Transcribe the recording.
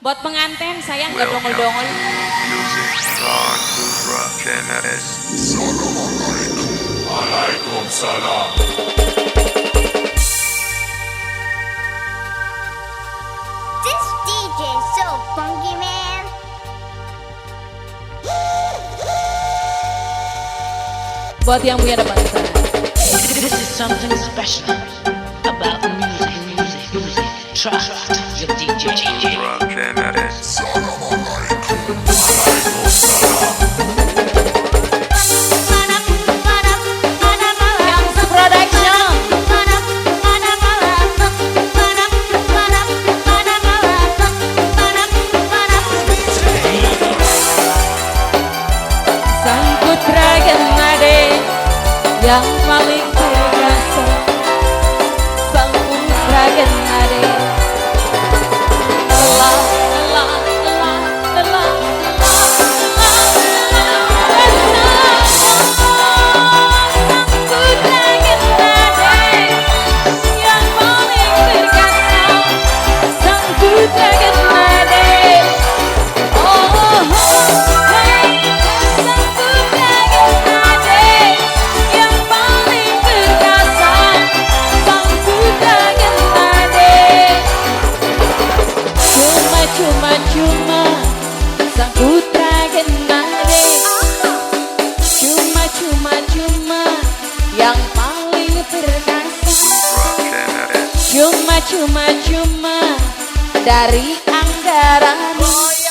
Buat pengantin sayang nggak Welcome dongol-dongol. To Music Song Putra Kenes. Waalaikumsalam. This DJ is so funky, man. Buat yang punya depan sana. This is something special about music, music, music. Trust your DJ. Putra Kenes. Waalaikumsalam. Yang Production. Sang Putra Genade yang paling perkasa. Sang Putra Genade telah telah telah telah telah telah. Sang Putra Genade yang paling perkasa. Sang Putra Genade. Oh, hey, Sang Putra Genade yang paling perkasa. Sang Putra Genade. Cuma cuma cuma Sang Putra Genade. Cuma cuma cuma yang paling perkasa. Putra Kenes. Cuma cuma cuma dari Anggarani.